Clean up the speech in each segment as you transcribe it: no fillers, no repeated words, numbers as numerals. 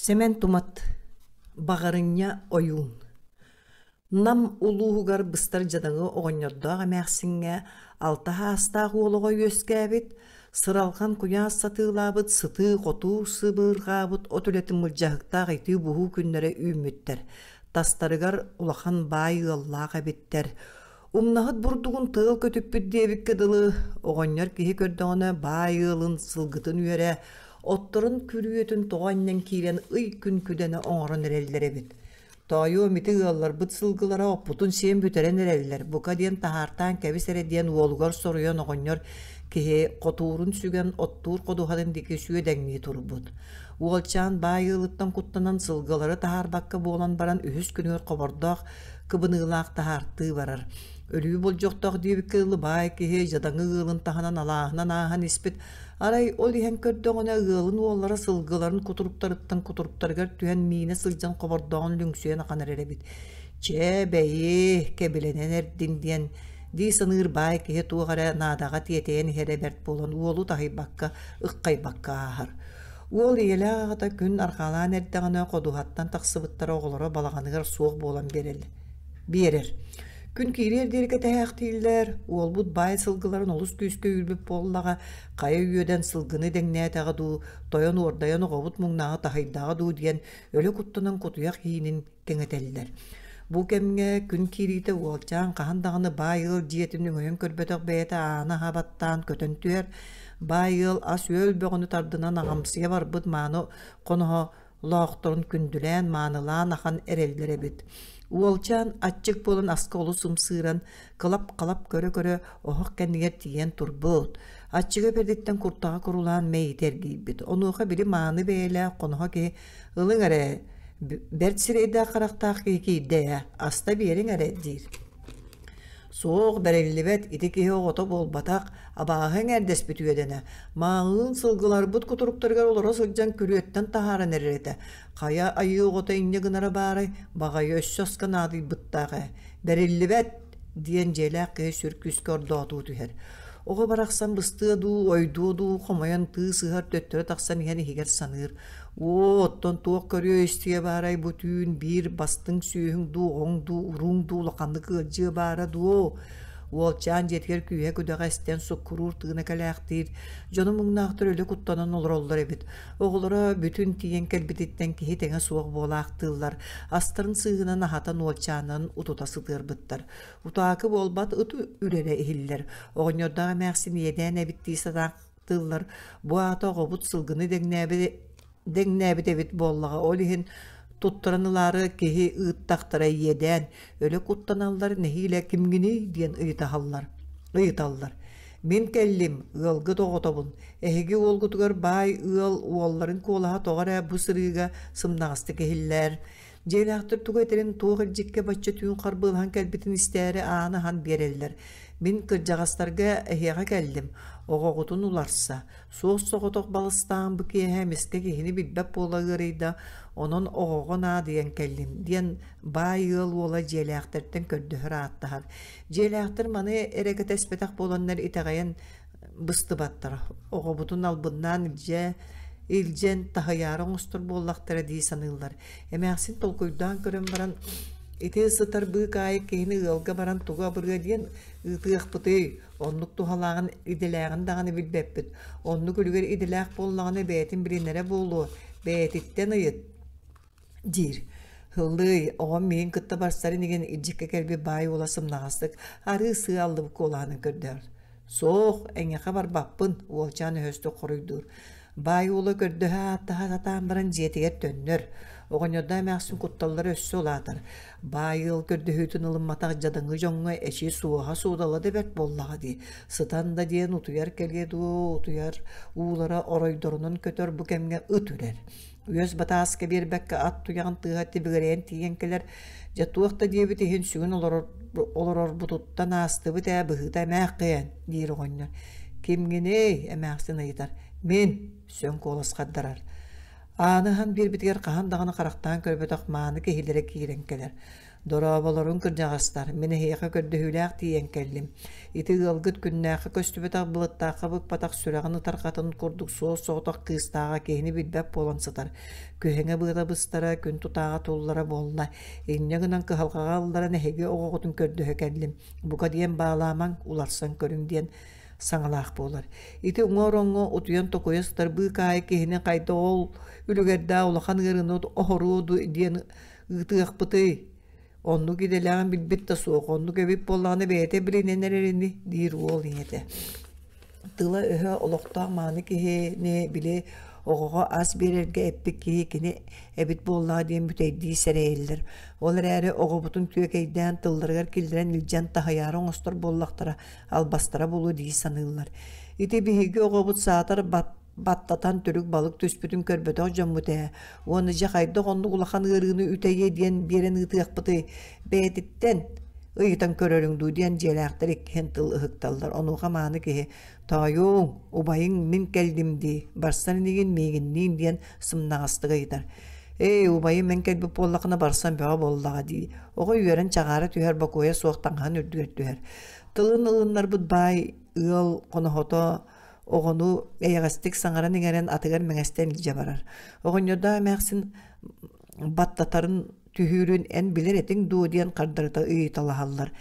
Сэмэн Тумат Баҕарынньа ойуун Нам улууһугар быстар дьадаҥы оҕонньордоох эмээхсиҥҥэ алта саастаах уол оҕо үөскээбит, сыралҕан куйаас сатыылаабыт, сытыы-хотуу сыбыырҕаабыт от үлэтин былдьаһыктаах итии-буһуу күннэрэ үүммүттэр. Тастарыгар улахан баай ыаллаах эбиттэр. Умнаһыт бурдугун тыал көтүппүт диэбиккэ дылы, оҕонньор киһи көрдөҕүнэ баай ыалын сылгытын үөрэ, отторун күрүөтүн тоҕо анньан киирэн ый күн күдэнэ оҥорон эрэллэр эбит. Тоойуом ити ыалларбыт сылгылара оппутун сиэн бүтэрэн эрэллэр, бука диэн таһаартаан кэбис эрэ диэн уолугар соруйан оҕонньор киһи хотуурун сүгэн оттуур ходуһатын диэки сүөдэҥнии турбут. Уолчаан баай ыалыттан куттанан сылгылары таһаарбакка буолан баран үһүс күнүгэр хобордоох кыбыныылаах таһаартыы барар. Өлүү болдьохтоох диэбиккэ дылы баай киһи дьадаҥы ыалын таһынан алааһынан ааһан испит. Арай ол иһэн көрдөҕүнэ ыалын уоллара сылгыларын кутуруктарыттан кутуруктарыгар түһэн миинэ сылдьан хобордооҕун лүҥсүйэн ахан эрэр эбит. Чэ, бэйи, кэбилэнэн эрдин диэн дии саныыр баай киһи туох эрэ наадаҕа тиэтэйэн иһэрэ бэрт буолан уолу таһыйбакка, ыххайбакка ааһар. Уол ийэлээх аҕата күн арҕаалаан эрдэҕинэ ходуһаттан тахсыбыттара оҕолоро балаҕаныгар суох буолан биэрэр. Күн киириэр диэри кэтэһээхтииллэр, уолбут баай сылгыларын олус күүскэ үүрбүт буоллаҕа, хайа үөдэн сылгыны дэҥнээтэҕэ дуу, тойон уордайан оҕобут муҥнааҕы таһыйдаҕа дуу диэн өлө куттанан кутуйах иинин кэҥэтэллэр. Бу кэмҥэ күн киириитэ уолчаан хаһан даҕаны баай ыал дьиэтин өҥөйөн көрбөтөх бэйэтэ ааны аһа баттаан көтөн түһэр, баай ыал ас-үөл бөҕөнү тардынан аҕамсыйа барбыт мааны хоноһо лоохторун күндүлээн маанылаан ахан эрэллэр эбит. Уолчаан аччык буолан аска олус ымсыыран, кылап-халап көрө-көрө оһох кэннигэр тиийэн турбут. Аччыга бэрдиттэн куртаҕа курулаан мэйиитэ эргийбит. Онуоха били мааны бэйэлээх хоноһо киһи «Ылыҥ эрэ, бэрт сирэйдээх-харахтаах киһи киирдэ ээ, аста биэриҥ эрэ» диир. Суох, бэриллибэт, ити киһи оҕото буолбатах, абааһы эҥээрдэспит үөдэнэ. Мааҕыын сылгыларбыт кутуруктарыгар олоро сылдьан күрүөттэн таһааран эрэр этэ. Хайа айыы оҕото инньэ гынара баарай, баҕайы өссө аска наадыйбыттаах ээ. Бэриллибэт! диэн дьиэлээх киһи сүр күүскэ ордоотуу түһэр. Оҕо барахсан быстыа дуу, ойдуо дуу, хомойон тыы сыһар төттөрү тахсан иһэн иһигэр саныыр. Уо, оттон туох көрүө-истиэ баарай бу түүн биир бастыҥ сүөһүҥ дуу, оҕоҥ дуу, урууҥ дуу улаханнык ыалдьыа баара дуо? Уолчаан дьиэтигэр күүһэ-күдэҕэ эстэн суккуруур тыына кэлээхтиир, дьоно муҥнаахтар өлө куттанан олороллор эбит. Оҕолоро бүтүн тиийэн кэлбититтэн киһи тэҥэ суох буолаахтыыллар, астарын сыыһынан аһатан уолчааннарын утута сытыарбыттар. Утаакы буолбат ыт үрэрэ иһиллэр. Оҕонньордоох эмээхсин иэдээн эбит дии санаан тыллар бу аата оҕобут сылгыны дэҥнээбит эбит буоллаҕа ол иһин туттаран ылаары киһи ыыттахтара иэдээн өлө куттаналлар нэһиилэ кимҥиний диэн ыйытаһаллар ыйыталлар мин кэллим ыалгыт оҕотобун эһиги уолгутугар баай ыал уолларын куолаһа тоҕо эрэ бу сырыыга сымнаҕастык иһиллэр Дьиэлээхтэр тугу этэрин туох илдьиккэ бачча түүн харбыалаһан кэлбитин истээри ааны аһан биэрэллэр. Мин кырдьаҕастарга эһиэхэ кэллим, оҕоҕутун уларса. Суос-соҕотох балыстаан бу киэһэ эмискэ киһини билбэт буола ыарыйда, онон оҕоҕо наадыйан кэллим, диэн баай ыал уола дьиэлээхтэртэн көрдөһөр ааттаһар. Дьиэлээхтэр маны эрэ кэтэспэтэх буоланнар итэҕэйэн быстыбаттар, оҕобутун албыннаан илдьэ илдьэн таһыйаары оҥостор буоллахтара дии саныыллар. Эмээхсин толкуйдаан көрөн баран ити сытар быыкаайык киһини ыалга баран тугу абырыа диэн ыытыахпытый, оннук туһалааҕын идэлээҕин даҕаны билбэппит, оннук үлүгэр идэлээх буоллаҕына бэйэтин билинэрэ буолуо, бэйэтиттэн ыйыт диир. Һыллыый, оҕом миигин кытта барсарын игин илдьиккэ кэлбит баай уола сымнаҕастык арыы сыа аллыбыт куолаһынан көрдөһөр. Суох, эйиэхэ барбаппын, уолчаан өһөстүк хоруйдуур. Баай уола көрдөһө ааттаһа сатаан баран дьиэтигэр төннөр. Оҕонньордоох эмээхсин кутталлара өссө улаатар. Баай ыал көрдөһүүтүн ылымматах дьадаҥы дьоҥҥо эчи суоһа-суодала да бэрт буоллаҕа дии. Сытан да диэн утуйар кэлиэ дуо, утуйар уулара оройдорунан көтөр бу кэмҥэ ыт үрэр. Үөс батааска биэрбэккэ ат туйаҕын тыаһа тибигирэйэн тиийэн кэлэр, дьэ туох да диэбит иһин сүгүн олорор олорорбутуттан аастыбыт ээ быһыыта эмээххиэн диир оҕонньор. Кимҥиний? эмээхсин ыйытар. Мин, сөҥ куолас хардарар. Ааны аһан биэрбитигэр хаһан даҕаны харахтаан көрбөтөх мааны киһилэрэ киирэн кэлэр. Дорооболорун кырдьаҕастар, мин эһиэхэ көрдөһүүлээх тиийэн кэллим. Ити ыалгыт күннээххэ көстүбэтэх былыттаахха быкпатах сүрэҕин ытарҕатын курдук суос-соҕотох кыыстааҕа киһини билбэт буолан сытар. Күһэҥэ быата быстара, күн тутааҕа туллара буолла. Инньэ гынан кыһалҕаҕа ылларан эһиги оҕоҕутун көрдөһө кэллим. Бука диэн баалаамаҥ, уларсан көрүҥ диэн саҥалаах буолар. Ити уҥа ороҥҥо утуйан токуйа сытар быыкаайы киһини хайда ол үлүгэрдээх улахан ыарыыны оһоруо диэн ыытыахпытый? Оннук идэлээҕин билбит да суох, оннук эбит буоллаҕына бэйэтэ билинэн эрэр ини, диир уол ийэтэ. Тыла-өһө олохтоох мааны киһини били оҕоҕо ас биэрэргэ эппит киһи кини эбит буоллаҕа диэн бүтэйдии сэрэйэллэр. Ол эрээри оҕобутун түөкэйдээн тылларыгар киллэрэн илдьэн таһыйаары оҥостор буоллахтара, албастара буолуо дии саныыллар. Ити биһиги оҕобут саатар баттатан төрүк балык түспүтүн көрбөтөх дьоммут ээ. Уонна дьэ хайдах оннук улахан ыарыыны үтэйиэ диэн биэрэн ыытыахпытый? Бэйэтиттэн ыйытан көрөрүҥ дуу диэн дьиэлээхтэр иккиһин тыл ыһыкталлар. Онуоха мааны киһи «Тоойуоҥ, убайыҥ мин кэллим дии, барсан инигин миигинниин» диэн сымнаҕастык ыйытар. «Эй, убайым эн кэлбит буоллаххына барсан бөҕө буоллаҕа дии». Оҕо үөрэн чаҕаара түһэр бокуойа суох таҥаһын үрдүгэр түһэр. Тылын ылыннарбыт баай ыал хоноһото оҕону эйэҕэстик саҥаран-иҥэрэн атыгар мэҥэстэн илдьэ барар. Оҕонньордоох эмээхсин баттатарын түһүүрүн эн билэр этиҥ дуо диэн хардарыта ыйыталаһаллар.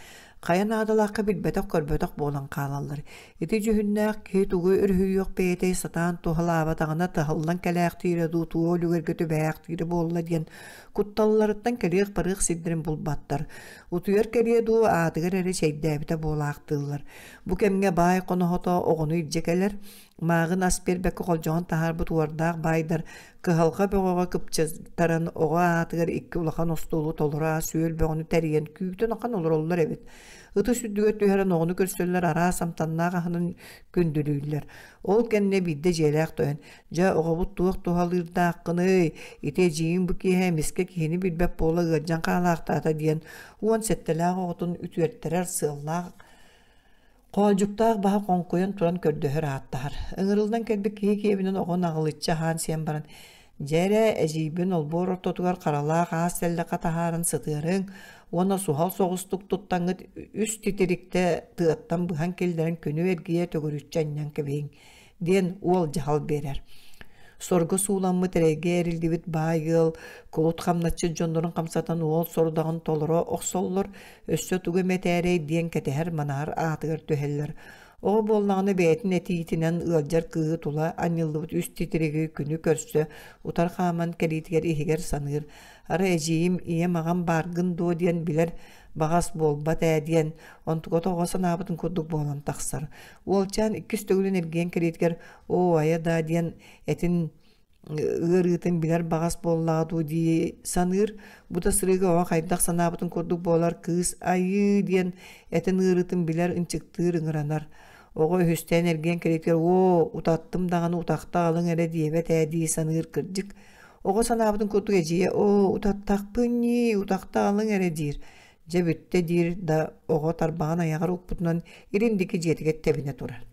Хайа наадалаахха билбэтэх-көрбөтөх буолан хаалаллар. Ити дьүһүннээх киһи тугу өрүһүйүөх бэйэтэй сатаан туһалаабатаҕына таһыллан кэлээхтиирэ дуу, туох үлүгэргэ түбэһээхтиирэ буолла диэн кутталларыттан кэлиэх-барыах сирдэрин булбаттар. Утуйар кэлиэ дуу, аатыгар эрэ чэйдээбитэ буолаахтыыллар. Бу кэмҥэ баай хоноһото оҕону илдьэ кэлэр, мааҕын ас биэрбэккэ холдьоҕон таһаарбыт уордаах баайдар кыһалҕа бөҕөҕө кыпчытаран оҕо аатыгар икки улахан остуолу толоро ас-үөл бөҕөнү тэрийэн күүтэн ахан олороллор эбит. Ытыс үрдүгэр түһэрэн оҕону көрсөллөр араас амтаннаах аһынан күндүлүүллэр. Ол кэннэ биирдэ дьиэлээх тойон «Дьэ, оҕобут туох туһалыырдааххыный? Ити эдьиийиҥ бу киэһэ эмискэ киһини билбэт буола ыалдьан хаалаахтаата» диэн 17-лээх оҕотун үтүөртэрэр сыаллаах Хоолдьуктаах баһа хоҥкуйан туран көрдөһөр ааттаһар. Ыҥырыллан кэлбит киһи киэбинэн оҕо наҕылыччы аһаан-сиэн баран, «Дьэ эрэ, эдьиийбин олбуор ортотугар харалаах аас тэллэххэ таһааран сытыарыҥ уонна суһал соҕустук туттаҥҥыт үс титириктэ тыаттан быһан киллэрэн күнү эргийэ төгүрүччү анньан кэбиһиҥ» диэн уол дьаһал биэрэр. Сорго сууламмыт эрэйгэ эриллибит баай ыал кулут хамначчыт дьоннорун хамсатан уол сорудаҕын толоро охсоллор, өссө тугу эмэ этээрэй диэн кэтэһэр-манаһар аатыгар түһэллэр. Оҕо буоллаҕына бэйэтин этиитинэн ыалдьар кыыһы тула анньыллыбыт үс титириги күнү көрсө утар хааман кэлиитигэр иһигэр саныыр: «Арай эдьиийим, ийэм, аҕам бааргын дуо диэн билэр баҕас буолбат ээ» диэн онтуката оҕо санаабытын курдук буолан тахсар. Уолчаан иккис төгүлүн эргийэн кэлиитигэр «Оо, айа даа» диэн этин ыарыытын билэр баҕас буоллаҕа дуу дии саныыр. Бу да сырыыга оҕо хайдах санаабытын курдук буолар кыыс «айыы» диэн этин ыарыытын билэр, ынчыктыыр, ыҥыранар. Оҕо үһүстээн эргийэн кэлиитигэр «Оо, утаттым даҕаны утахта аҕалыҥ эрэ» диэбэт ээ дии саныыр кырдьык. Оҕо санаабытын курдук эдьиийэ «Оо, утаттахпын ньии, утахта аҕалыҥ эрэ» диир. Дьэ бүттэ диир да оҕо тарбаҕын айаҕар укпутунан илин диэки дьиэтигэр тэбинэ турар.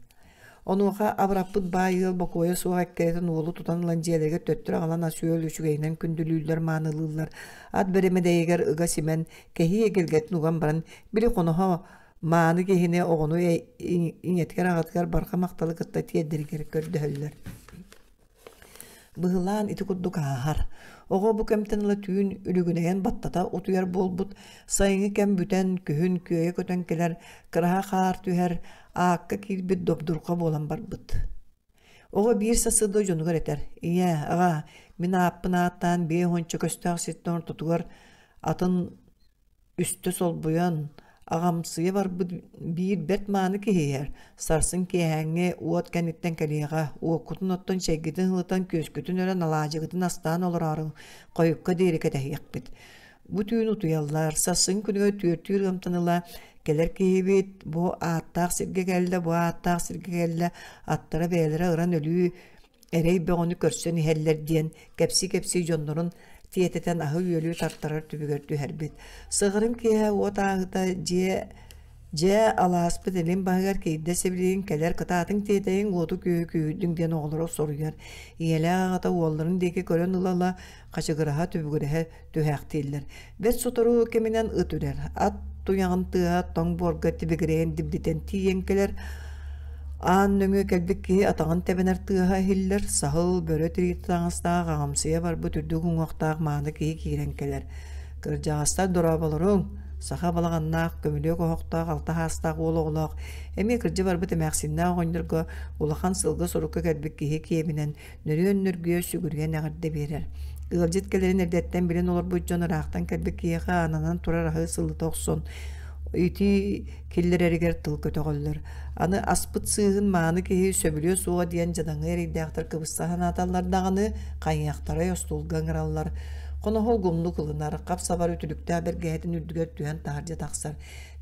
Онуоха абыраппыт баай ыал бокуойа суох эккирэтэн уолу тутан ылан дьиэлэригэр төттөрү аҕалан ас-үөл үчүгэйинэн күндүлүүллэр, маанылыыллар. Ат бэрэмэдэйигэр ыга симэн, кэһии эгэлгэтин уган баран, били хоноһо мааны киһини оҕону ийэтигэр-аҕатыгар барҕа махталы кытта тиэрдэригэр көрдөһөллөр. Быһылаан ити курдук ааһар. Оҕо бу кэмтэн ыла түүн үлүгүнэйэн баттата утуйар буолбут, сайыҥҥы кэм бүтэн, күһүн күөйэ көтөн кэлэр, кыраһа хаар түһэр, аакка киирбит добдурҕа буолан барбыт. Оҕо биир сарсыарда дьонугар этэр: «Ийээ, аҕаа, мин ааппын ааттаан биэ уонча көстөөх сиртэн ортотугар атын Үстэ солбуйан, аҕамсыйа барбыт биир бэрт мааны киһи иһэр, сарсын киэһээҥҥи уот кэнниттэн кэлиэҕэ, уоккутун оттон чэйгитин ыһылытан күөскүтүн өрөн алаадьыгытын астаан олорооруҥ, хойукка диэри кэтэһиэхпит. Бу түүн утуйаллар, сарсын күнүгэр түөртүүр ыамтан ыла кэлэр киһибит бу ааттаах сиргэ кэллэ, бу ааттаах сиргэ кэллэ, аттара бэйэлэрэ ыран өлүү эрэй бөҕөнү көрсөн иһэллэр диэн кэпсии-кэпсии дьоннорун тиэтэтэн аһы-үөлү тартарар түбүгэр түһэрбит. Сыҕарым киэһэ уот ааһыта дьиэ Дьэ, алааспыт илин баһыгар киирдэ сибилигин кэлэр кытаатыҥ тиэтэйиҥ уоту-күөһү күүһүрдүҥ диэн оҕолоро соруйар. Ийэлээх аҕата уолларын диэки көрөн ыла-ыла хачыгыраһа түбүгүрэһэ түһээхтииллэр. Бэрт сотору кэминэн ыт үрэр, ат туйаҕын тыаһа тоҥ буорга тибигирэйэн дибдитэн тиийэн кэлэр. Аан нөҥүө кэлбит киһи атаҕын тэбэнэр тыаһа иһиллэр, саһыл, бөрө тириитэ таҥастаах, аҕамсыйа барбыт үрдүк уҥуохтаах мааны киһи киирэн кэлэр. Кырдьаҕастар дорооболоруҥ, саха балаҕаннаах, көмүлүөк оһохтоох, алта хаастаах уол оҕолоох, эмиэ кырдьа барбыт эмээхсиннээх оҕонньорго улахан сылгы сурукка кэлбит киһи киэбинэн нөрүөн нөргүйэ сүгүрүйэн эҕэрдэ биэрэр. Ыалдьыт кэлэрин эрдэттэн билэн олорбут дьон ыраахтан кэлбит киһиэхэ ананан турар аһы сылыта охсон итии киллэрэригэр тыл көтөҕөллөр. Аны аспыт сыыһын мааны киһи сөбүлүө суоҕа диэн дьадаҥы эрэйдээхтэр кыбыста санааталлар даҕаны, хайыахтарай остуолга ыҥыраллар. Хоноһол гумнук ылынар, хап-сабар үтүлүктээх бэргэһэтин үрдүгэр түһэн таһырдьа тахсар.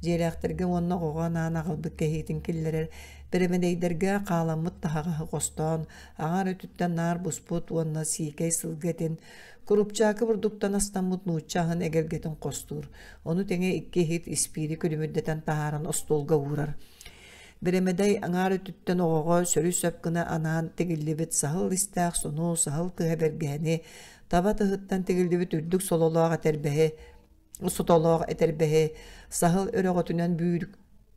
Дьиэлээхтэргэ уонна оҕоҕо анаан аҕалбыт кэһиитин киллэрэр. Бэрэмэдэйдэргэ хааламмыт таһаҕаһы хостоон, аҥаар өттүттэн наар буспут уонна сиикэй сылгы этин, курупчаакы бурдуктан астаммыт нуучча аһын эгэлгэтин хостуур. Ону тэҥэ икки иһит испиири күлүмүрдэтэн таһааран остуолга уурар. Бэрэмэдэй аҥаар өттүттэн оҕоҕо сөрү-сөп гына анаан тигиллибит саһыл истээх сону, саһыл тыһа бэргэһэни, таба тыһыттан тигиллибит үрдүк сололоох этэрбэһи сотолоох этэрбэһи саһыл өрөҕөтүнэн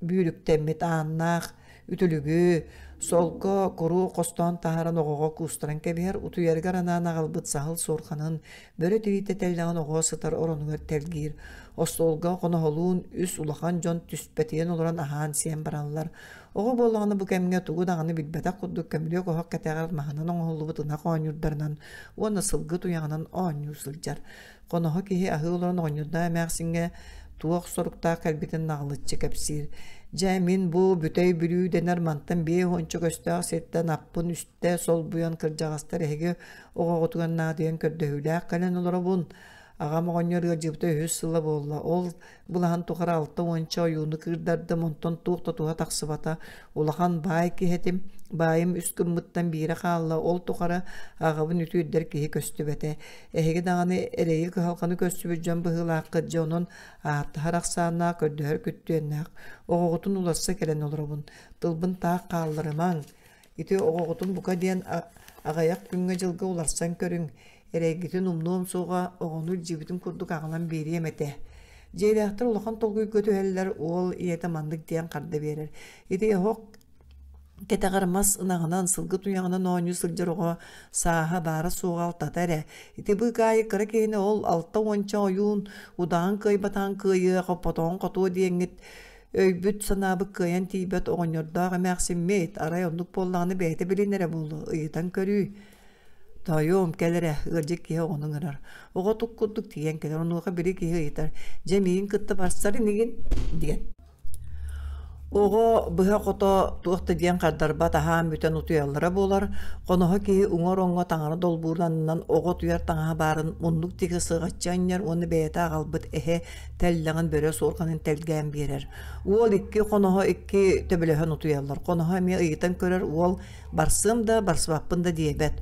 бүүрүктэммит ааннаах үтүлүгү, солко куру хостоон таһааран оҕоҕо куустаран кэбиһэр, утуйарыгар анаан аҕалбыт саһыл суорҕанын бөрө тириитэ тэллэҕин оҕо сытар оронугар тэлгиир. Остуолга хоноһолуун үс улахан дьон түспэтийэн олорон аһаан-сиэн бараллар. Оҕо буоллаҕына бу кэмҥэ тугу даҕаны билбэтэх курдук көмүлүөк оһох кэтэҕэр маһынан оҥоһуллубут ынах оонньуурдарынан уонна сылгы туйаҕынан оонньуу сылдьар. Хоноһо киһи аһыы олорон оҕонньордоох эмээхсиҥҥэ туох соруктаах кэлбитин наҕылыччы кэпсиир. Дьэ, мин бу Бүтэй Бүлүү дэнэр мантан биэ уонча көстөөх сиртэн аппын үстэ солбуйан кырдьаҕастар эһиги оҕоҕутугар наадыйан көрдөһүүлээх кэлэн олоробун. Аҕам оҕонньор ыалдьыбыта үһүс сыла буолла. Ол былаһын тухары алта уонча ойууну кыырдардым, онтон туох да туһа тахсыбата. Улахан баай киһи этим. Баайым үс гыммыттан биирэ хаалла. Ол тухары аҕабын үтүөрдэр киһи көстүбэтэ. Эһиги даҕаны эрэйи-кыһалҕаны көрсүбүт дьон быһыылааххыт дьэ онон ааттаһар ахсааннаах, көрдөһөр күттүөннээх. Оҕоҕутун уларса кэлэн олоробун. Тылбын таах хаалларымаҥ. Ити оҕоҕутун бука диэн аҕыйах күҥҥэ-дьылга уларсан көрүҥ. Эрэйгитин умнуом суоҕа, оҕону илдьибитим курдук аҕалан биэриэм этэ. Дьиэлээхтэр улахан толкуйга түһэллэр, уол ийэтэ маннык диэн харда биэрэр. Ити оһох кэтэҕэр мас ынаҕынан, сылгы туйаҕынан оонньуу сылдьар оҕо сааһа баара-суоҕа алтата эрэ. Ити быыкаайы кыра киһини ол алта уонча ойуун удаҕан кыайбатаҕын кыайыа, хоппотоҕун хотуо диэҥҥит өйбүт-санаабыт кыайан тиийбэт оҕонньордоох эмээхсиммит, арай оннук буоллаҕына бэйэтэ билинэрэ буолуо, ыйытан көрүүй. Тоойуом, кэл эрэ, ыалдьыт киһи оҕону ыҥырар. Оҕо тук курдук тиийэн кэлэр, онуоха били киһи ыйытар: «Дьэ, миигин кытта барсар инигин?» диэн. Оҕо быһа-хото туох да диэн хардарбат, аһаан бүтэн утуйаллара буолар. Хоноһо киһи уҥа ороҥҥо таҥара долбуурун аннынан оҕо утуйар таҥаһа баарын муннук диэки сыҕаччы анньар уонна бэйэтэ аҕалбыт эһэ тэллэҕин бөрө суорҕанын тэлгээн биэрэр. Уол икки хоноһо икки төбөлөһөн утуйаллар. Хоноһо эмиэ ыйытан көрөр, уол Барсыам да, барсыбаппын да диэбэт.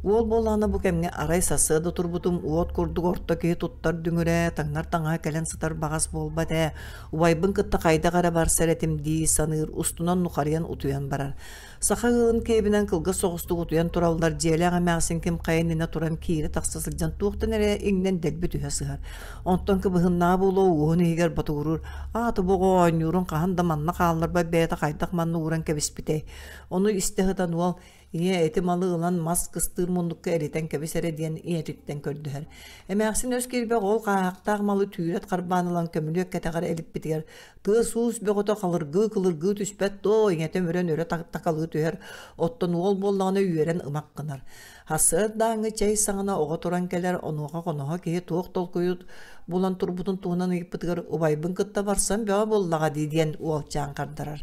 Уол буоллаҕына бу кэмҥэ арай сарсыарда турбутум уот курдук орто киһи туттар дүҥүрэ, таҥнар таҥаһа кэлэн сытар баҕас буолбат ээ. Убайбын кытта хайдах эрэ барсар этим дии саныыр, устунан нухарыйан утуйан барар. Саха ыалын киэбинэн кылгас соҕустук утуйан тураллар, дьиэлээх эмээхсин ким хайа иннинэ туран киирэ-тахса сылдьан туохтан эрэ иҥнэн дэлби түһэ сыһар. Онтон кыбыһыннаҕа буолуо уоһун иһигэр ботугуруур, аата бу оҕо оонньуурун хаһан да манна хаалларбат бэйэтэ хайдах манна ууран кэбиспитэй. Ону истэ сытан уол «Ийээ, ити малы ылан мас кыстыыр муннукка эритэн кэбис эрэ» диэн ийэтиттэн көрдөһөр. Эмээхсин өс киирбэх ол хааһахтаах малы түүрэт харбаан ылан көмүлүөк кэтэҕэр элиппитигэр тыас-уус бөҕөтө халыргыы-кылыргыы түспэт дуо, ийэтэ өмүрэн өрө такалыы түһэр, оттон уол буоллаҕына үөрэн ымах гынар. Сарсыардааҥҥы чэй саҕана оҕо туран кэлэр, онуоха хоноһо киһи туох толкуйу булан турбутун туһунан ыйыппытыгар «Убайбын кытта барсан бөҕө буоллаҕа дии» диэн уолчаан хардарар.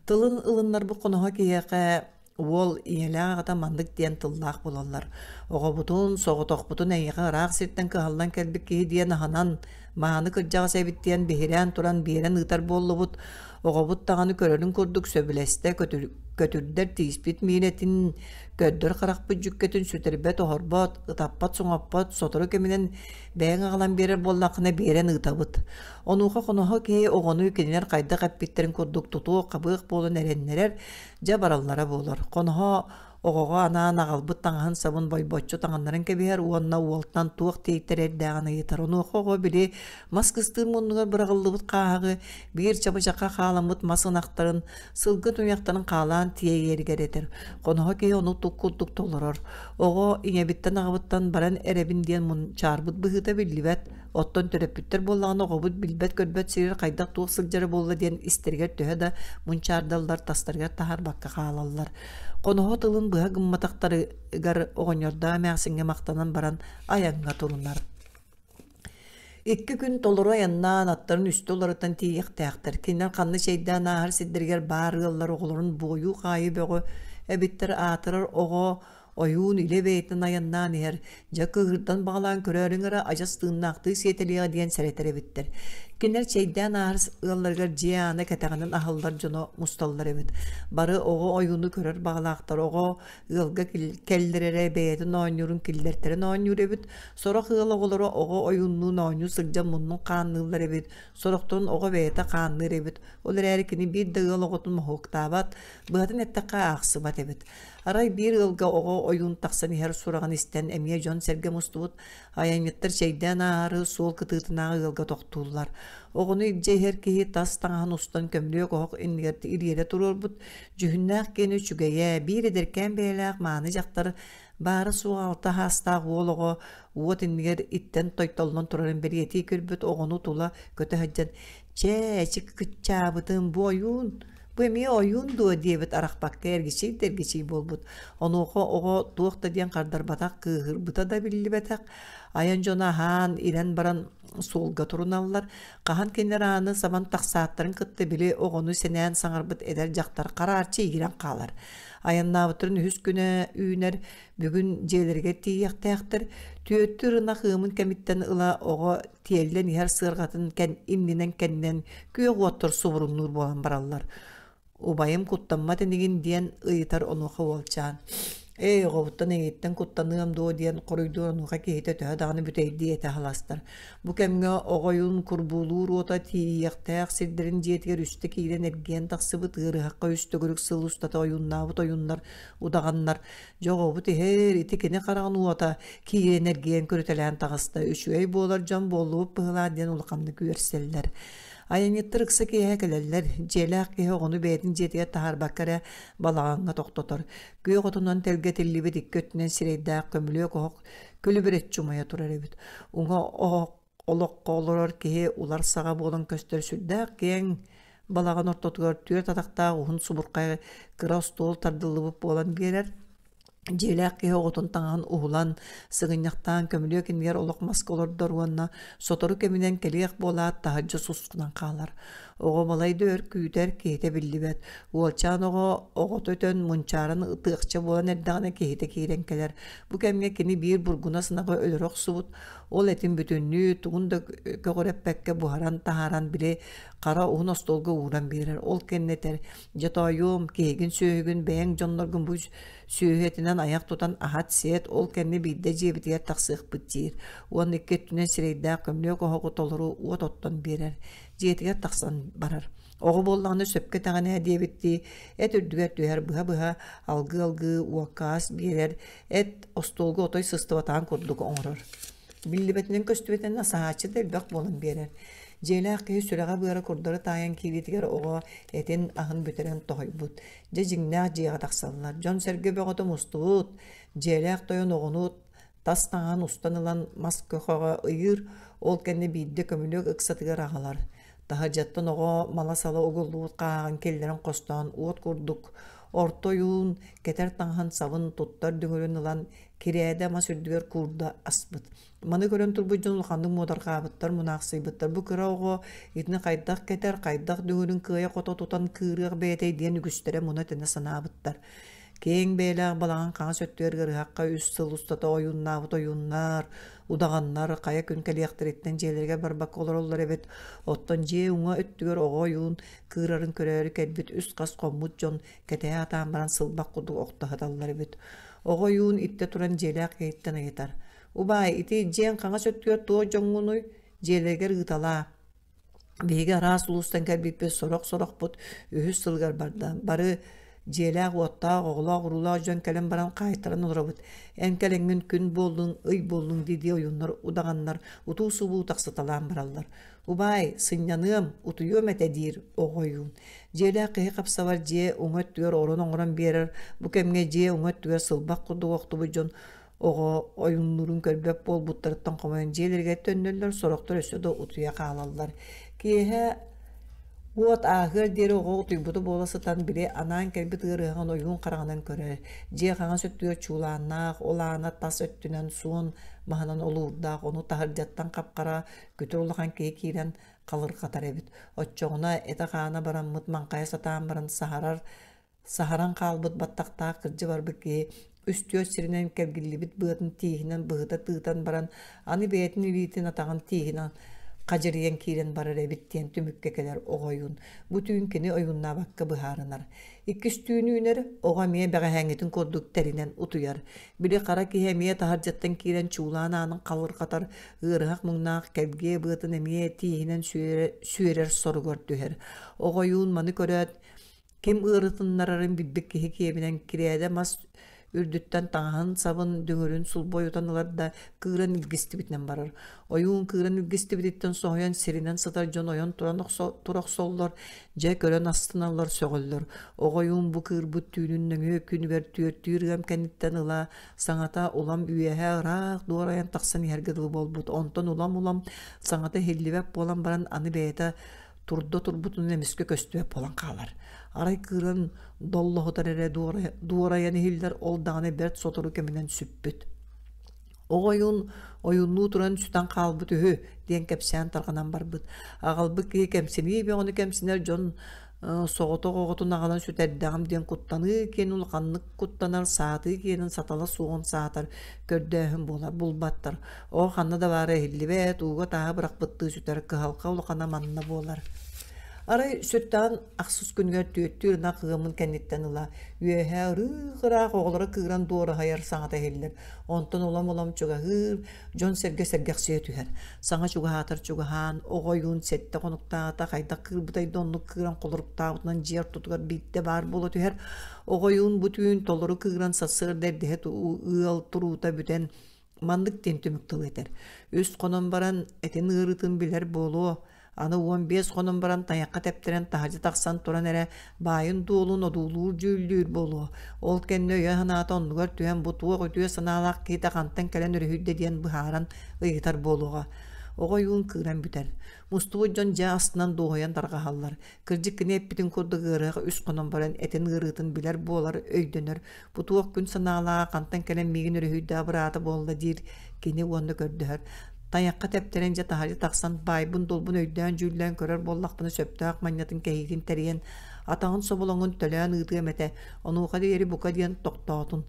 Тылын ылыннарбыт хоноһо киһиэхэ уол ийэлээх аҕата маннык диэн тыллаах буолаллар. Оҕобутун, соҕотохпутун эйиэхэ ыраах сиртэн кыһаллан кэлбит киһи диэн аһынан, мааны кырдьаҕас эбит диэн биһирээн туран биэрэн ыытар буоллубут. Оҕобут даҕаны көрөрүн курдук сөбүлэстэ, көтүрдэр тииспит миинэтин, көрдөр харахпыт дьүккэтин сүтэрбэт-оһорбот, ытаппат-соҥоппот, сотору кэминэн бэйэҥ аҕалан биэрэр буоллаххына биэрэн ыытабыт. Онуоха хоноһо киһи оҕону кинилэр хайдах эппиттэрин курдук тутуох-хабыах буолан эрэннэрэр, дьэ бараллара буолар. Хоноһо оҕоҕо анаан аҕалбыт таҥаһын-сабын бойбоччу таҥыннаран кэбиһэр уонна уолтан туох тиэйтэрэрдээҕин ыйытар. Онуоха оҕо били мас кыстыыр муннугар быраҕыллыбыт хааһаҕы биир чабычахха хааламмыт мас ынахтарын, сылгы туйахтарын хаалаан тиэйэригэр этэр. Хоноһо киһи ону тук курдук толорор. Оҕо ийэбиттэн-аҕабыттан баран эрэбин диэн мунчаарбыт быһыыта биллибэт. Оттон төрөппүттэр буоллаҕына оҕобут билбэт-көрбөт сиригэр хайдах-туох сылдьара буолла диэн истэригэр төһө да мунчаардаллар тастарыгар таһаарбакка хаалаллар. Хоноһо тылын быһа гымматахтарыгар оҕонньордоох эмээхсиҥҥэ махтанан баран айаҥҥа турунар. Икки күн толору айаннаан, аттарын үстэ уларытан тиийиэхтээхтэр. Кинилэр ханна чэйдээн ааһар сирдэригэр баар ыаллар оҕолорун буойуу-хаайыы бөҕө эбиттэр аатырар оҕо ойуун илэ бэйэтин айаннаан иһэр, дьэ кыыһырдан баҕалаан көрөөрүҥ эрэ адьас тыыннаахтыы сиэтэлиэҕэ диэн сэрэтэр эбиттэр. Кинилэр чэйдээн ааһар ыалларыгар дьиэ аана кэтэҕинэн аһыллар дьоно мусталлар эбит. Бары оҕо ойууну көрөр баҕалаахтар, оҕо ыалга кэллэр эрэ бэйэтин оонньуурун киллэртэрэн оонньуур эбит. Сорох ыал оҕолоро оҕо ойууннуун оонньуу сылдьан муннун хаанныыллар эбит, сорохторун оҕо бэйэтэ хаанныыр эбит. Ол эрээри кини биир да ыал оҕотун моһуоктаабат, быһатын эттэххэ аахсыбат эбит. Арай биир ыалга оҕо ойуун тахсан иһэр сураҕын истэн эмиэ дьон-сэргэ мустубут, айанньыттар чэйдээн ааһары суол кытыытынааҕы ыалга тохтууллар. Оҕону илдьэ иһэр киһи тас таҥаһын устан көмүлүөк оһох иннигэр ириэрэ туруорбут, дьүһүннээх киэнэ үчүгэйэ, биир эдэркээн бэйэлээх мааны дьахтар баара-суоҕа алта саастаах уол оҕо уот иннигэр иттэн тойтоллон турарын бэлиэтии көрбүт оҕону тула көтө сылдьан «Чээ, эчи кыччаабытым, бу ойуун, бу эмиэ ойуун дуо?» диэбит арахпакка эргичий да эргичий буолбут. Онуоха оҕо туох да диэн хардарбатах, кыыһырбыта да биллибэтэх. Айан дьоно аһаан, ирэн баран суолга туруналлар. Хаһан кинилэр ааны сабан тахсааттарын кытта били оҕону сэнээн саҥарбыт эдэр дьахтар хараарчы иирэн хаалар. Айаннаабыттарын үһүс күнэ үүнэр, бүгүн дьиэлэригэр тиийиэхтээхтэр. Түөттүүр ынах ыамын кэмиттэн ыла оҕо тиэллэн иһэр сыарҕатын кэн иннинэн кэннинэн күөх уоттар субуруннуур буолан бараллар. Убайым куттаммат инигин диэн ыйытар онуоха уолчаан. Эй, оҕобуттан эйиттэн куттаныам дуо диэн хоруйдуур онуоха киһитэ төһө даҕаны бүтэйдии этэ халастар. Бу кэмҥэ оҕойун курбуулуур уота тиийиэхтээх сирдэрин дьиэтигэр үстэ киирэн эргийэн тахсыбыт ыарыһахха үс төгүрүк сыл устата ойууннаабыт ойууннар удаҕаннар Дьэ оҕобут иһэр, ити кини хараҕын уота киирэн эргийэн көрүтэлээн таҕыста, үчүгэй буолар дьон буоллубут быһыылаах диэн улаханнык үөрсэллэр. Айанньыттар ыкса киэһэ кэлэллэр, дьиэлээх киһи оҕону бэйэтин дьиэтигэр таһаарбакка эрэ балаҕаҥҥа тохтотор. Күөх отунан тэлгэтиллибит икки өттүнэн сирэйдээх көмүлүөк оһох күлүбүрэччи умайа турар эбит. Уҥа оһох олоххо олорор киһи улар саҕа буолан көстөр сүрдээх киэҥ балаҕан ортотугар түөрт атахтаах уһун субурхай кыра остуол тардыллыбыт буолан биэрэр. Дьиэлээх киһи оҕотун таҥаһын уһулан, сыгынньахтаан көмүлүөк иннигэр олох маска олордор уонна сотору кэминэн кэлиэх буолаат таһырдьа сускунан хаалар. Оҕо балай да өр күүтэр, киһитэ биллибэт. Уолчаан оҕо оҕото өтөн, мунчааран ытыахча буолан эрдэҕинэ киһитэ киирэн кэлэр. Бу кэмҥэ кини биир бургунас ынаҕы өлөрө охсубут, ол этин бүтүннүү тугун да көҕүрэппэккэ буһаран таһааран били хара уһун остуолга ууран биэрэр. Ол кэннэ этэр: «Дьэ тоойуом, киһигин сүөһүгүн бэйэҥ дьонноргун бу сүөһү этинэн айах тутан аһат-сиэт, ол кэннэ биирдэ дьиэбитигэр тахсыахпыт» диир. Уонна икки өттүнэн сирэйдээх көмүлүөк оһоҕу толору уот оттон биэрэр. Дьиэтигэр тахсан барар. Оҕо буоллаҕына сөпкө этэҕин ээ диэбиттии эт үрдүгэр түһэр быһа-быһа алгыы-алгыы уокка ас биэрэр, эт остуолга отой сыстыбатаҕын курдук оҥорор. Биллибэтинэн-көстүбэтинэн асаһааччы да элбэх буолан биэрэр. Дьиэлээх киһи сүрэҕэ-быара курдары таайан киириитигэр оҕо этин аһын бүтэрэн тоһуйбут. Дьэ дьиҥнээх дьиэҕэ тахсаллар. Дьон-сэргэ бөҕөтө мустубут. Дьиэлээх тойон оҕону тас таҥаһын устан ылан мас көхөҕө ыйыыр, ол кэннэ биирдэ көмүлүөк ыксатыгар аҕалар. Таһырдьаттан оҕо мала-сала угуллубут хааҕын киллэрэн хостоон уот курдук орто ойуун кэтэр таҥаһын сабын туттар дүҥүрүн ылан кирээдэ мас үрдүгэр куурда аспыт. Маны көрөн турбут дьон улаханнык муодарҕаабыттар, мунаахсыйбыттар. Бу кыра оҕо итини хайдах кэтэр, хайдах дүҥүрүн кыайа-хото тутан кыырыах бэйэтэй диэн үгүстэрэ муна-тэнэ санаабыттар. Киэҥ бэйэлээх балаҕан хаҥас өттүгэр ыарыһахха үс сыл устата ойууннаабыт ойууннар, удаҕаннар хайа күн кэлиэхтэриттэн дьиэлэригэр барбакка олороллор эбит. Оттон дьиэ уҥа өттүгэр оҕо ойуун кыырарын көрөөрү кэлбит үс-хас хоммут дьон кэтэһэ сатаан баран сылбах курдук охто сыталлар эбит. Оҕо ойуун иттэ туран дьиэлээх киһиттэн ыйытар: «Убаай, ити дьиэҥ хаҥас өттүгэр туох дьоҥҥунуй? Дьиэлэригэр ыыталаа. Биһиги араас улуустан кэлбиппит сорох-сорохпут үһүс сылыгар барда. Бары дьиэлээх-уоттаах, оҕолоох-уруулаах дьон кэлэн баран хаайтаран олоробут. Эн кэлэҥҥин күн буоллуҥ, ый буоллуҥ дии-дии ойууннар удаҕаннар утуу-субуу тахсыталаан бараллар. Убаай, сынньаныам, утуйуом этэ диир оҕо ойуун. Дьиэлээх киһи хапсабар дьиэ уҥа өттүгэр орон оҥорон биэрэр. Бу кэмҥэ дьиэ уҥа өттүгэр сылбах курдук охтубут дьон оҕо ойууннуурун көрбөт буолбуттарыттан хомойон дьиэлэригэр төннөллөр, сорохтор өссө да утуйа хаалаллар. Киэһэ уот ааһыар диэри оҕо утуйбута буола сытан, били анаан кэлбит ыарыһаҕын ойуун хараҕынан көрөр. Дьиэ хаҥас өттүгэр чуулааннаах, ол аана тас өттүнэн суон маһынан олуурдаах, ону таһырдьаттан хап-хара күтүр улахан киһи киирэн халырҕатар эбит. Оччоҕуна этэ-хаана бараммыт маҥхайа сатаан баран саһарар Саһаран хаалбыт баттахтаах кырдьа барбыт киһи үс-түөрт сиринэн кэргиллибит быатын тииһинэн быһыта тыытан баран, аны бэйэтин илиитин атаҕын тииһинэн хадьырыйан киирэн барар эбит диэн түмүккэ кэлэр оҕо ойуун. Бу түүн кини ойууннаабакка быһаарынар. Иккис түүн үүнэр, оҕо эмиэ бэҕэһээҥҥитин курдук тэринэн утуйар. Били хара киһи эмиэ таһырдьаттан киирэн чуулаан аанын халырҕатар, ыарыһах муҥнаах кэлгиэ быатын эмиэ тииһинэн сүөрэр соругар түһэр. Оҕо ойуун маны көрөөт, Ким ыарытыннарарын билбит киһи киэбинэн кирээдэ мас үрдүттэн таҥаһын сабын дүҥүрүн сулбуйутан ылар да кыыран илгистибитинэн барар. Ойуун кыыран илгистибититтэн соһуйан сиринэн сытар дьон ойон туран тура охсоллор, дьэ көрөн астыналлар, сөҕөллөр. Оҕо ойуун бу кыырбыт түүнүн нөҥүө күнүгэр түөртүүр ыам кэнниттэн ыла саҥата улам үөһэ ыраах дуорайан тахсан иһэргэ дылы буолбут. Онтон улам-улам саҥата иһиллибэт буолан баран аны бэйэтэ турда турбутунан эмискэ көстүбэт буолан хаалар. Арай кыыран доллоһутар эрэ дуорайан иһиллэр, ол даҕаны бэрт сотору кэминэн сүппүт. Оҕо ойуун ойууннуу туран сүтэн хаалбыт үһү диэн кэпсээн тарҕанан барбыт. Аҕалбыт киһи кэмсинии бөҕөнү кэмсинэр дьон соҕотох оҕотун аҕалан сүтэрдэҕим диэн куттаныы киэн улаханнык куттанар, саатыы киэнин сатала суоҕун саатар, көрдөөһүн буолар, булбаттар. Оҕо ханна да баара иһиллибэт, ууга тааһы бырахпыттыы сүтэр, кыһалҕа улахана манна буолар. Арай сүттэҕин ахсыс күнүгэр түөттүүр ынах ыамын кэнниттэн ыла үөһэ ырыых-ыраах оҕолоро кыыран дуораһайар саҥата иһиллэр. Онтон улам-улам чугаһыыр, дьон-сэргэ сэргэхсийэ түһэр. Саҥа чугаһаатар чугаһаан, оҕо ойуун сэттэ хонуктааҕыта хайдах кыырбытай да оннук кыыран холоруктаабытынан дьиэ ортотугар биирдэ баар буола түһэр. Оҕо ойуун бу түүн толору кыыран сарсыарда эрдэһит ыал туруута бүтэн Маннык диэн түмүк тыл этэр: Үс хонон баран этин ыарыытын билэр буолуо, аны 15 хонон баран тайахха тэптэрэн таһырдьа тахсан туран эрэ баайын-дуолун одуулуур-дьүүллүүр буолуо. Ол кэннэ өйө-санаата оннугар түһэн бу туох үтүө санаалаах киһитэ хантан кэлэн өрүһүйдэ диэн быһааран ыйытар буолуоҕа. Оҕо ойуун кыыран бүтэр. Мустубут дьон дьэ астынан дуоһуйан тарҕаһаллар. Кырдьык кини эппитин курдук ыарыһах үс хонон баран этин ыарыытын билэр буолар, өйдөнөр, Бу туох күн санаалаах, хантан кэлэн миигин өрүһүйдэ абыраата буолла диир кини уонна көрдөһөр. Тайахха тэптэрэн дьэ таһырдьа тахсан баайбын-дуолбун өйдөөн-дьүүллээн көрөр буоллахпына сөптөөх манньатын кэһиитин тэрийэн атаҕын соболоҥун төлөөн ыытыам этэ, онуоха диэри бука диэн тохтоотун.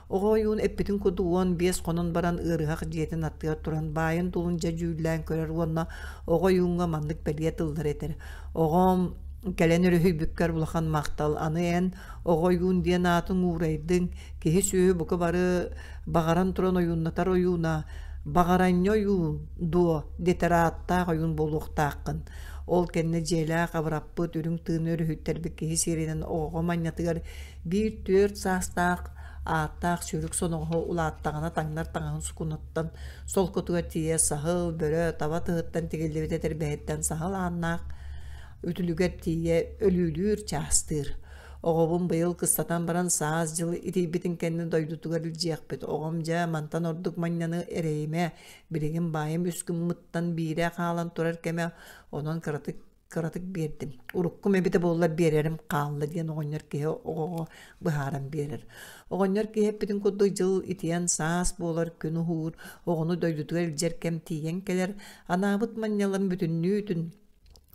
Оҕо ойуун эппитин курдук 15 хонон баран ыарыһах дьиэтин аттыгар туран баайын-дуолун дьэ дьүүллээн көрөр уонна оҕо ойууҥҥа маннык бэлиэ тыллары этэр: «Оҕом кэлэн өрүһүйбүккэр улахан махтал, аны эн Оҕо ойуун диэн аатын уурайдыҥ, киһи-сүөһү бука бары баҕаран туран ойууннатар ойууна, баҕаранньа ойуун дуо дэтэр ааттаах ойуун буолуохтааххын. Ол кэннэ дьиэлээх абыраппыт үрүҥ тыыны өрүһүттэрбит киһи сиэринэн оҕоҕо манньатыгар биир түөрт саастаах ааттаах сүүрүк соноҕоһо улааттаҕына таҥнар таҥаһын сукунаттан солкотугар тиийэ саһыл, бөрө, таба тыһыттан тигиллибит этэрбэһиттэн саһыл ааннаах үтүлүгэр тиийэ өлүүлүүр, чаастыыр. Оҕобун быйыл кыстатан баран саас дьыл итийбитин кэннэ дойдутугар илдьиэхпит. Оҕом дьэ мантан ордук манньаны эрэйимэ, билигин баайым үс гыммыттан биирэ хаалан турар кэмэ, онон кыратык кыратык биэрдим. Уруккум эбитэ буоллар биэрэрим хаалла диэн оҕонньор киһи оҕоҕо быһааран биэрэр. Оҕонньор киһи эппитин курдук дьыл итийэн саас буолар, күн уһуур, оҕону дойдутугар илдьэр кэм тиийэн кэлэр, анаабыт манньаларын бүтүннүүтүн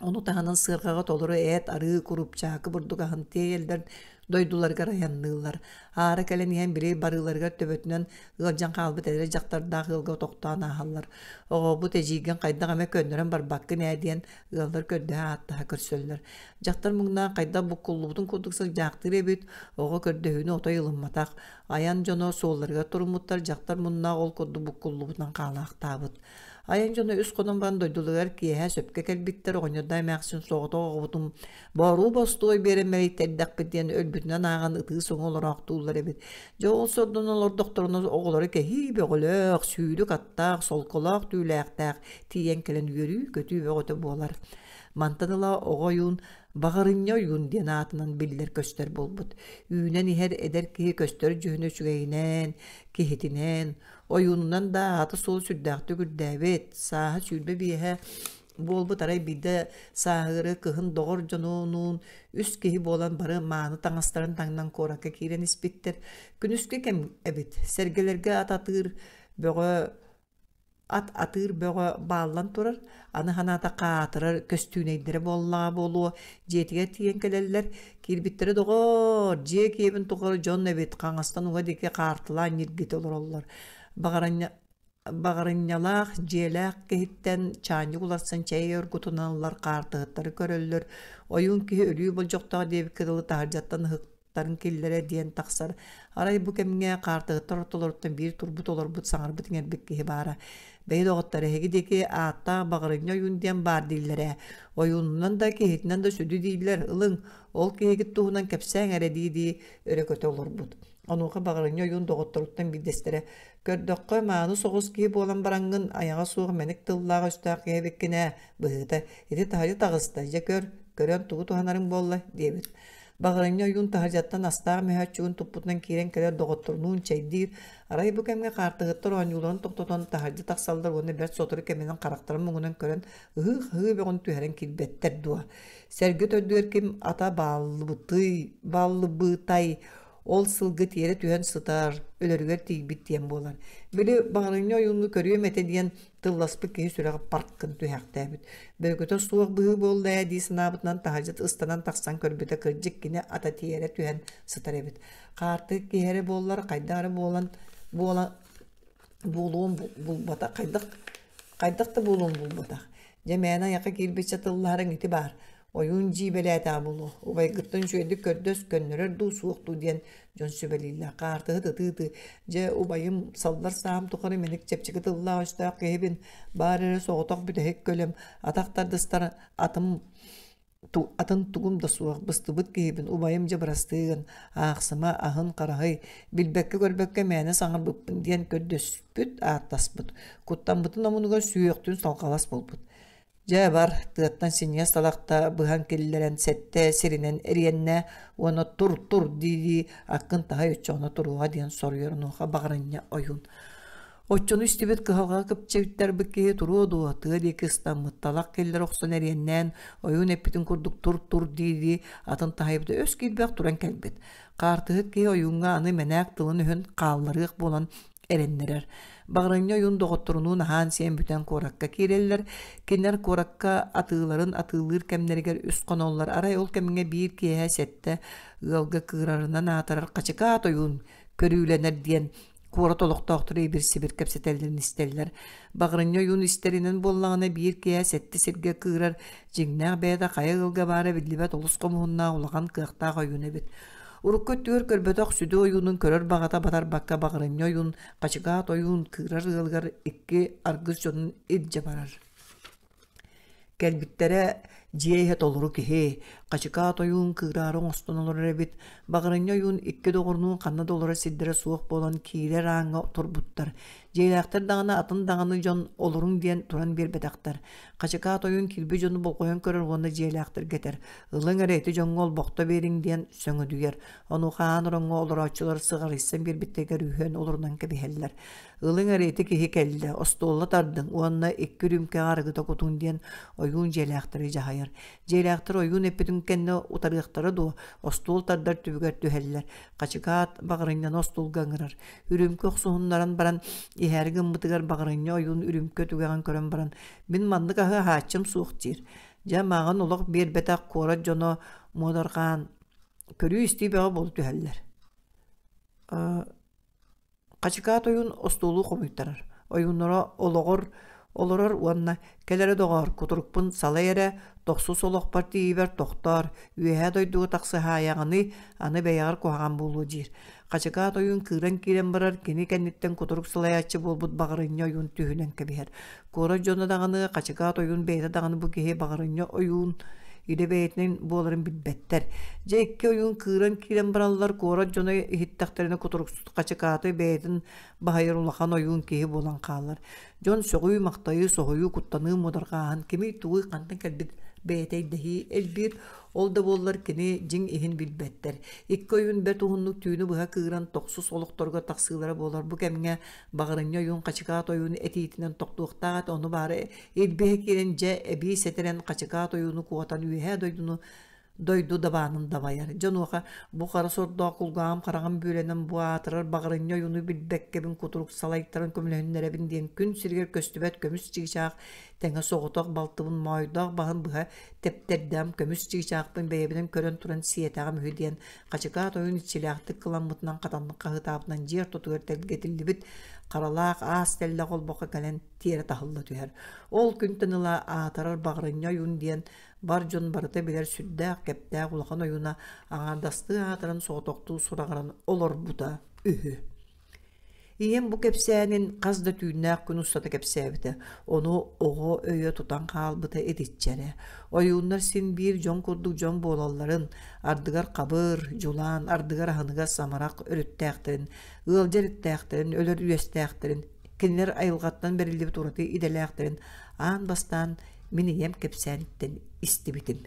ону таһынан сыарҕаҕа толору эт, арыы, курупчаакы бурдук аһын тиэйэллэр. Дойдуларыгар айанныыллар. Аара кэлэн иһэн били барыыларыгар төбөтүнэн ыалдьан хаалбыт эдэр дьахтардаах ыалга тохтоон ааһаллар. Оҕобут эдьиийгин хайдах эмэ көннөрөн барбаккын ээ диэн ыаллар көрдөһө ааттаһа көрсөллөр. Дьахтар муҥнаах хайдах буккуллубутун курдук сылдьаахтыыр эбит, оҕо көрдөһүүнү отой ылымматах. Айан дьоно суолларыгар туруммуттар, дьахтар муннаах ол курдук буккуллубутунан хаалаахтаабыт. Айан дьоно үс хонон баран дойдуларыгар киэһэ сөпкө кэлбиттэр, оҕонньордоох эмээхсин соҕотох оҕобутун бооруу бостуой биэрэн мэлийтэрдэхпит диэн өлбүтүнэн ааҕан ытыы-соҥо олороохтууллар эбит. Дьэ ол сордонон олордохторуна оҕолоро кэһии бөҕөлөөх, сүүрүк аттаах, солколоох түүлээхтээх тиийэн кэлэн үөрүү-көтүү бөҕөтө буолар. Мантан ыла оҕо ойуун Баҕарынньа ойуун диэн аатынан биллэр-көстөр буолбут. Үүнэн иһэр эдэр киһи көстөр дьүһүнэ үчүгэйинэн, киһитинэн, ойуунунан да аата-суола сүрдээхтик үрдээбит, сааһа 25-э буолбут арай биирдэ сааһыары кыһын доҕор дьонунуун үс киһи буолан бары мааны таҥастарын таҥнан куоракка киирэн испиттэр. Күнүскү кэм эбит. Сэргэлэргэ ат атыыр бөҕө ат атыыр бөҕө бааллан турар, аны санаата хаатырар көстүүнэйдэрэ буоллаҕа буолуо, дьиэтигэр тиийэн кэлэллэр, киирбиттэрэ доҕоор, дьиэ киэбин тухары дьон эбит, хаҥастан уҥа диэки хаартылаан ньиргитэ олороллор. Баҕаранньа Баҕарынньалаах дьиэлээх киһиттэн чаанньык уларсан чэй оргутуналлар, хаартыһыттары көрөллөр, ойуун киһи өлүү болдьохтоох диэбиккэ дылы таһырдьаттан ыһыктарын киллэрэ диэн тахсар. Арай бу кэмҥэ хаартыһыттар ортолоруттан биир турбут олорбут саҥарбыт-иҥэрбит киһи баара. Бэйи доҕоттор, эһиги диэки ааттаах Баҕарынньа ойуун диэн баар дииллэр ээ. Ойуунунан да, киһитинэн да сүдү дииллэр, ылыҥ, ол киһигит туһунан кэпсээҥ эрэ дии-дии өрө көтө олорбут. Онуоха Баҕарынньа ойуун доҕотторуттан биирдэстэрэ «Көрдөххө, мааны соҕус киһи буолан бараҥҥын, айаҕа суох мэник тыллаах-өстөөх киһи эбиккин ээ, быһыыта, ити таһырдьа таҕыста, дьэ көр, көрөн тугу туһанарыҥ буолла» диэбит. Баҕарынньа ойуун таһырдьаттан астаах мөһөөччүгүн туппутунан киирэн кэлэр доҕотторунуун чэйдиир, арай бу кэмҥэ хаартыһыттар оонньууларын тохтотон таһырдьа тахсаллар уонна бэрт сотору кэминэн харахтарын муҥунан көрөн ыһыы-хаһыы бөҕөнү түһэрэн киирбэттэр дуо? Сэргэ төрдүгэр ким ата бааллыбытый, бааллыбытай ол сылгы тиэрэ түһэн сытар, өлөрүгэр тиийбит диэн буолар. Били баҕарыҥҥа ойууну көрүөм этэ диэн тылласпыт киһи сүрэҕэ паркын түһэхтээбит. Бөрүкүтэ суох быһыы буолла ээ дии санаабытынан таһырдьа ыстанан тахсан көрбүтэ кырдьык кини ата тиэрэ түһэн сытар эбит. Хаартык киһи эрэ буоллар хайдах эрэ буолан буола буолуон булбатах хайдах хайдах да буолуон булбатах. Дьэ мээнэ айахха киирбиччэ тыллаһарыҥ ити баар. Ойуун дьиибэлээтэҕэ буолуо, убайгыттан үчүгэйдик көрдөс, көннөрөр дуу, суох дуу диэн дьон сүбэлииллэр. Хаартыһыт ытыы-ытыы, дьэ убайым саллар саам тухары мэник чэпчэки тыллаах-өстөөх киһибин, баар эрэ соҕотох бүтэһик көлөм, атах тардыстар атым атын тугум да суох, быстыбыт киһибин, убайым дьэ бырастыы гын, аахсыма, аһын хараһый, билбэккэ-көрбөккө мээнэ саҥарбыппын диэн көрдөспүт, ааттаспыт. Куттаммытын омунугар сүһүөхтүүн салҕалас буолбут. Дьэ бар, тыаттан синньигэс талахта быһан киллэрэн сэттэ сиринэн эриэннэ уонна тур-тур дии-дии аккын таһай оччоҕуна туруоҕа диэн соруйар онуоха баҕарынньа ойуун. Оччону истибит кыһалҕаҕа кыпчыйтарбыт киһи туруо дуо, тыа диэки ыстаммыт, талах киллэрэ охсон эриэннээн, ойуун эппитин курдук тур-тур дии-дии атын таһайбыта өс киирбэх туран кэлбит. Хаартыһыт киһи ойууҥҥа аны мэнээк тылын-өһүн хаалларыах буолан эрэннэрэр. Баҕарынньа ойуун доҕотторунуун аһаан-сиэн бүтэн куоракка киирэллэр. Кинилэр куоракка атыыларын атыылыыр кэмнэригэр үс хоноллор. Арай ол кэмҥэ биир киэһэ сэттэ ыалга кыырарынан аатырар Хачыкаат ойуун көрүүлэнэр диэн куорат олохтоохторо ибир-сибир кэпсэтэллэрин истэллэр. Баҕарынньа ойуун истэринэн буоллаҕына биир киэһэ сэттэ сиргэ кыырар дьиҥнээх бэйэтэ хайа ыалга баара биллибэт олус хомуһуннаах улахан кыахтаах ойуун эбит. Урукку өттүгэр көрбөтөх сүдү ойуунун көрөр баҕата батарбакка баҕарынньа ойуун Хачыкаат ойуун кыырар ыалыгар икки аргыс дьонун илдьэ барар. Кэлбиттэрэ дьиэ иһэ толору киһи, Хачыкаат ойуун кыыраары оҥостон олорор эбит. Баҕарынньа ойуун икки доҕорунуун ханна да олорор сирдэрэ суох буолан киирэр ааҥҥа турбуттар. Дьиэлээхтэр даҕаны атын даҕаны дьон олоруҥ диэн туран биэрбэтэхтэр. Хачыкаат ойуун киирбит дьону болҕойон көрөр уонна дьиэлээхтэргэ этэр: «Ылыҥ эрэ ити дьоҥҥо олбохто биэриҥ» диэн сөҥөдүйэр. Онуоха аан ороҥҥо олорооччулар сыҕарыйсан биэрбиттэригэр үһүөн олорунан кэбиһэллэр. «Ылыҥ эрэ ити киһи кэллэ, остуолла тардыҥ уонна икки үрүүмкэҕэ арыгыта кутуҥ» диэн ойуун дьиэлээхтэри дьаһайар. Дьиэлээхтэр ойуун эппитин кэннэ утарыахтара дуо, остуол тардар түбүгэр түһэллэр. Хачыкаат баҕарынньаны остуолга ыҥырар. Үрүүмкэ охсуһуннаран баран, иһээри гыммытыгар баҕарынньа ойуун үрүүмкэ түгэҕин көрөн баран «Мин маннык аһы аһааччым суох» диир. Дьэ, мааҕын олох биэрбэтэх куорат дьоно муодарҕаан. Көрүү-истии бөҕө буола түһэллэр. Хачыкаат ойуун остуолу хомуйтарар. Ойууннара олоҕор олорор уонна «Кэл эрэ доҕоор, кутурукпун салай эрэ, тохсус олохпор тиийбэр тохтоор, үөһээ дойдуга тахсыһаайаҕыный, аны бэйэҕэр куһаҕан буолуо» диир. Хачыкаат ойуун кыыран киирэн барар, кини кэнниттэн кутурук салайааччы буолбут Баҕарынньа ойуун түһүнэн кэбиһэр. Куорат дьоно даҕаны, Хачыкаат ойуун бэйэтэ даҕаны бу киһи Баҕарынньа ойуун илэ бэйэтинэн буоларын билбэттэр. Дьэ икки ойуун кыыран киирэн бараллар, куорат дьоно иһиттэхтэринэ кутуруксут Хачыкааты бэйэтин баһыйар улахан ойуун киһи буолан хаалар. Дьон сөҕүү-махтайыы, соһуйуу, куттаныы, муодарҕааһын кимий, тугуй, хантан кэлбит бэйэтэ өйдөһүү элбиир. Ол да буоллар кини дьиҥ иһин билбэттэр. Икки ойуун бэрт уһуннук түүнү быһа кыыран тохсус олохторго тахсыылара буолар. Бу кэмҥэ Баҕарынньа ойуун Хачыкаат ойуун этиитинэн тохтуохтаах этэ, ону баара илбиһэ киирэн дьэ эбии сэтэрэн Хачыкаат ойууну куотан үөһээ дойдуну дойду дабаанын дабайар. Дьонуоха бу хара сордоох кулгааҕым хараҕым бүөлэнэн бу аатырар баҕарынньа ойууну билбэккэбин кутурук салайтаран көмөлөһүннэрэбин диэн күн сиригэр көстүбэт көмүс чыычаах тэҥэ соҕотох балтыбын моойдоох баһын быһа тэптэрдэм көмүс чыычаахпын бэйэбинэн көрөн туран сиэтэҕим үһү диэн Хачыкаат ойуун иччилээхтик кыламмытынан хатаннык хаһыытаабытынан дьиэ ортотугар тэлгэтиллибит харалаах аас тэллэх олбоххо кэлэн тиэрэ таһылла түһэр. Ол күнтэн ыла аатырар Баҕарынньа ойуун диэн бар дьон барыта билэр сүрдээх кэптээх улахан ойууна аҥаардастыы аатыран соҕотохтуу сураҕыран олорбута үһү. Ийэм бу кэпсээнин хас да түүннээх күн устата кэпсээбитэ, ону оҕо өйө тутан хаалбыта итиччэ эрэ. Ойууннар син биир дьон курдук дьон буолалларын, ардыгар хабыр, дьулаан, ардыгар аһыныгас амарах өрүттээхтэрин, ыалдьар иттээхтэрин, өлөр үөстээхтэрин, кинилэр айылҕаттан бэриллибит ураты идэлээхтэрин аан бастаан мин ийэм кэпсээниттэн истибитим.